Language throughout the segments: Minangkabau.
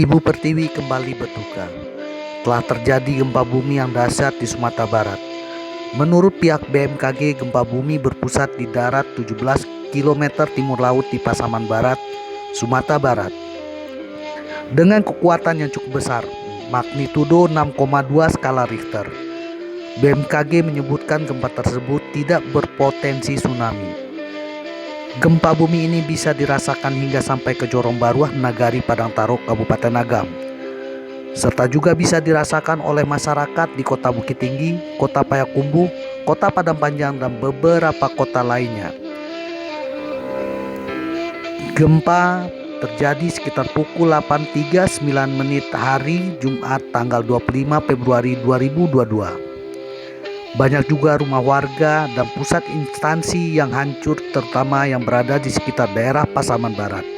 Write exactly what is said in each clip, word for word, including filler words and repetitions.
Ibu Pertiwi kembali berduka. Telah terjadi gempa bumi yang dahsyat di Sumatera Barat. Menurut pihak B M K G, gempa bumi berpusat di darat tujuh belas kilometer timur laut di Pasaman Barat, Sumatera Barat. Dengan kekuatan yang cukup besar, magnitudo enam koma dua skala Richter, B M K G menyebutkan gempa tersebut tidak berpotensi tsunami. Gempa bumi ini bisa dirasakan hingga sampai ke Jorong Baruah, Nagari Padang Taro, Kabupaten Agam, serta juga bisa dirasakan oleh masyarakat di Kota Bukittinggi, Kota Payakumbuh, Kota Padang Panjang, dan beberapa kota lainnya. Gempa terjadi sekitar pukul delapan tiga sembilan menit hari Jumat, tanggal dua puluh lima Februari dua ribu dua puluh dua. Banyak juga rumah warga dan pusat instansi yang hancur, terutama yang berada di sekitar daerah Pasaman Barat.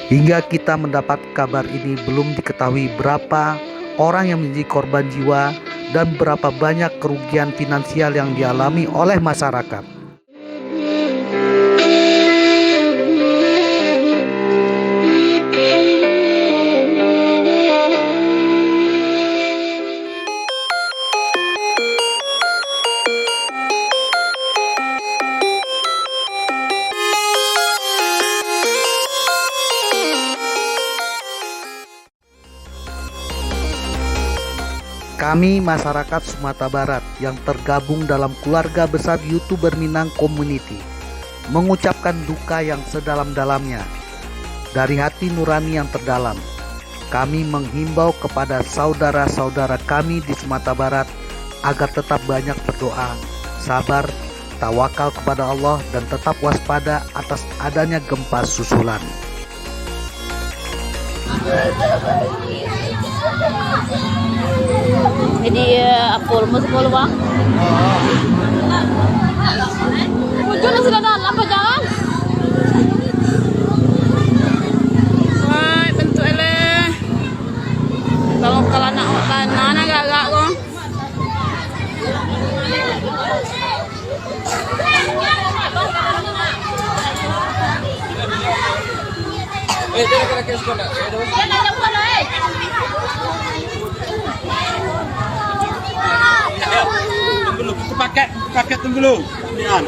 Hingga kita mendapat kabar ini, belum diketahui berapa orang yang menjadi korban jiwa dan berapa banyak kerugian finansial yang dialami oleh masyarakat. Kami, masyarakat Sumatera Barat yang tergabung dalam keluarga besar YouTuber Minang Community, mengucapkan duka yang sedalam-dalamnya. Dari hati nurani yang terdalam, kami menghimbau kepada saudara-saudara kami di Sumatera Barat agar tetap banyak berdoa, sabar, tawakal kepada Allah, dan tetap waspada atas adanya gempa susulan. Jadi, eh, apa, rumah sekolah, Bang? Hujan sudah dalam, apa jangan? Wah, bentuk eleh. Kalau, kalau anak tanah, nak agak-agak, kok. Tunggu dulu, buku paket, buku paket tunggu dulu. Nian.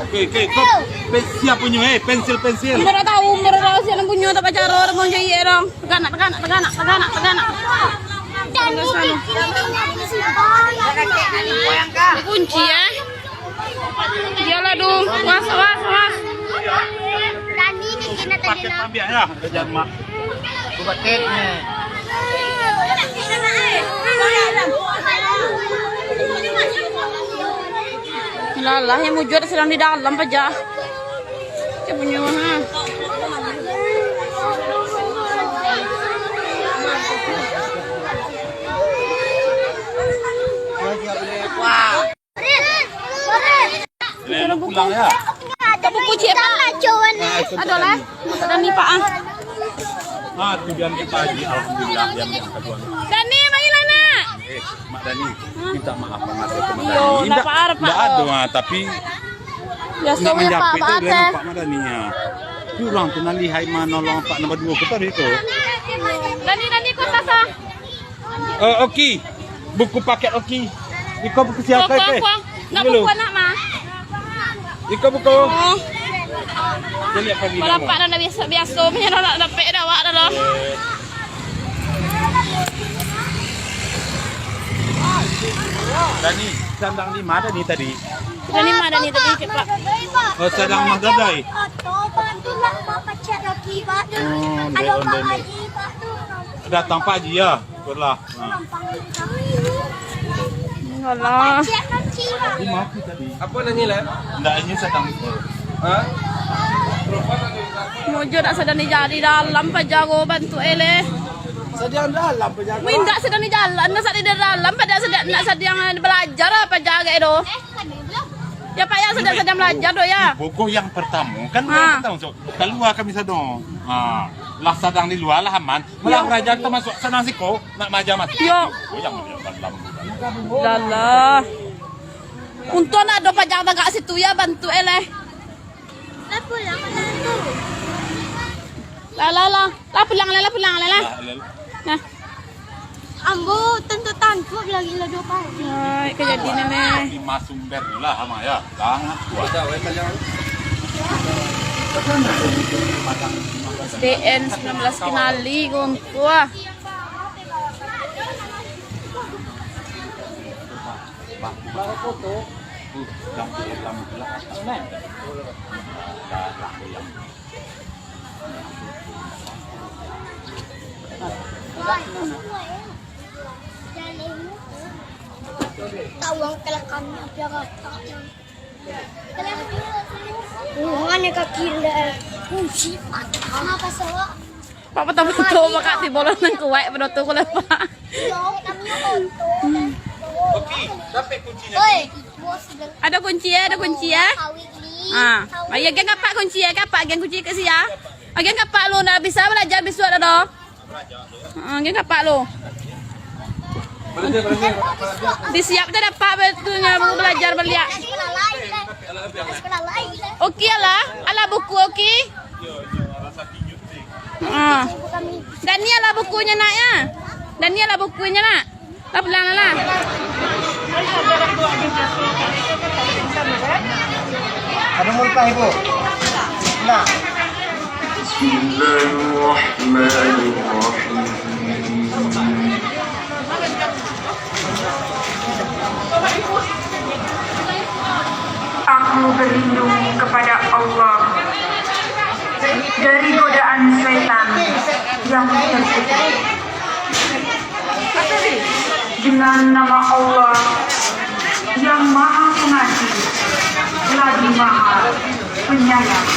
Oke, oke, kau pensil punyo, eh, pensil, pensil. Umur tahu, umur tahu siapa punyo, tak pacar orang mau jadi orang. Taganak, taganak, taganak, taganak, taganak. Kunci, eh. Iyolah, duh. Was, was, was. Paket ambiak, ya, kerjaan mak. Paketnya. Lah, lah, yang mujur sedang di dalam, paja. Dia punya, ha. Pulang ya. Ada buku ciek, Pak. Ada lah. Ada ni, Pak, ah. Ah, tujuan kita haji, alhamdulillah, yang, yang kedua. Dani, marilah, nak. Eh, Mak Dani, minta maaf banget ya, Mak Dani. Iyo, ndak apa-apa, Pak. Ndak ada, ah, tapi biasa ndak punya menjawab Pak, itu Pak, dengan eh. Pak Mak Dani, ya. Kurang tu nak lihai manolong Pak nombor dua tu tadi tu. Dani, Dani, kau sasa. Eh, Oki. Buku paket Oki. Iko buku siapa, Oki? Nak buku anak, mah. Iko buku. Oh. Dia lihat pagi. Kalau nama. Pak nak biasa-biasa punya nak dapek dah awak dah lah. Eh. Dani, sandang ni mana ni tadi? Dani mana ni tadi, cepat. Oh, sandang Mah Dadai. Oh, dia on, dia on. Datang Pak Haji, ya? Syukurlah. Ha. Alah. Apa nanya lah? Ndak, ini sedang. Ha? Mujur nak sedang dijadi dalam pajago bantu eleh. Sedang dalam pajago. Wih, ndak sedang di jalan, ndak sedang di dalam, pada sedang, nak sedang belajar apa jaga tu? Ya, Pak, yang sedang, sedang belajar tu, ya. Buku yang pertama kan, ha. Yang pertama, so, keluar kami sadang. Ha, lah sadang di luar lah aman. Malah ya. Raja termasuk senang siko, nak maja mati. Yo. Oh, yang dalam. Lalah. Untung ado paja tagak situ ya, bantu eleh. Lah pulang lah tu. Lah, lah, lah. Lah pulang lah, lah pulang lah, lah. Lah, lah, lah. Nah. Ambo tantu-tantu lagi lah dua kali. Hai, kajadian ni. Lima sumber lah, sama ya. Sangat kuat. S D N sembilan belas Kenali, Gonto, ah. Tawang kelakannya biar rata. Hubungannya kaki le kunci patah. Kenapa, Sawak? Pak, betul-betul bakak tibo lo nan kuaik, penutup ko lah, Pak. Iyo, kami oto. Oke, sampai kuncinya. Oi, bos bilang. Ado kunci, eh? Ado kunci, eh? Kawin ni. Ah, kawin. Ayo, geng apak kunci, eh? Geng apak, geng kunci ka sia? Ah, geng apak lo ndak bisa balajar bisuak dah doh. Ah, geng apak lo. Disiap tu dapat betunyo balajar baliak. Oke lah, alah buku oke. Ah. Daniel lah bukunyo, nak, ya. Daniel lah bukunyo, nak. Lah pulang lah. Ada muntah, Ibu. Nah. Bismillahirrahmanirrahim. Aku berlindung kepada Allah dari godaan setan yang terkutuk. Dengan nama Allah yang Maha Pengasih, lagi Maha Penyayang.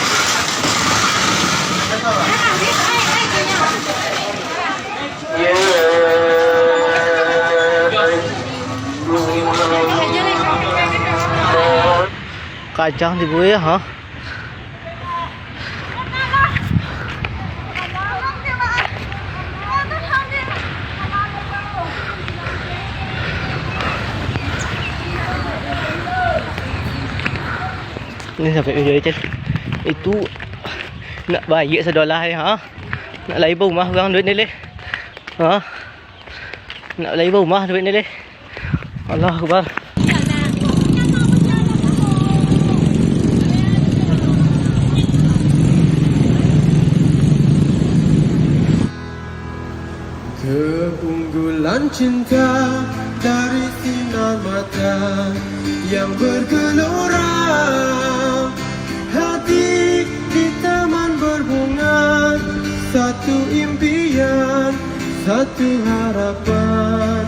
Kacang tibo ya, ha? Ni sampai video cel. Itu nak bayar sadolah, ha? Nak lai rumah urang duit ni leh. Ha? Nak lai rumah duit ni leh. Allahu Akbar. Keunggulan cinta dari sinar mata yang bergelora. Hati di taman berbunga, satu impian, satu harapan.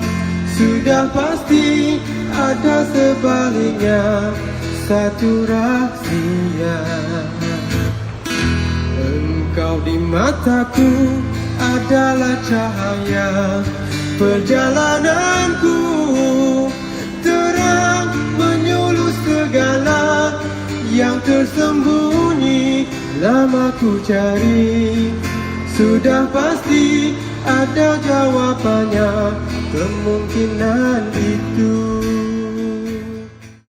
Sudah pasti ada sebaliknya, satu rahsia. Engkau di mataku adalah cahaya perjalananku. Terang menyuluh segala yang tersembunyi lama ku cari. Sudah pasti ada jawabannya kemungkinan itu.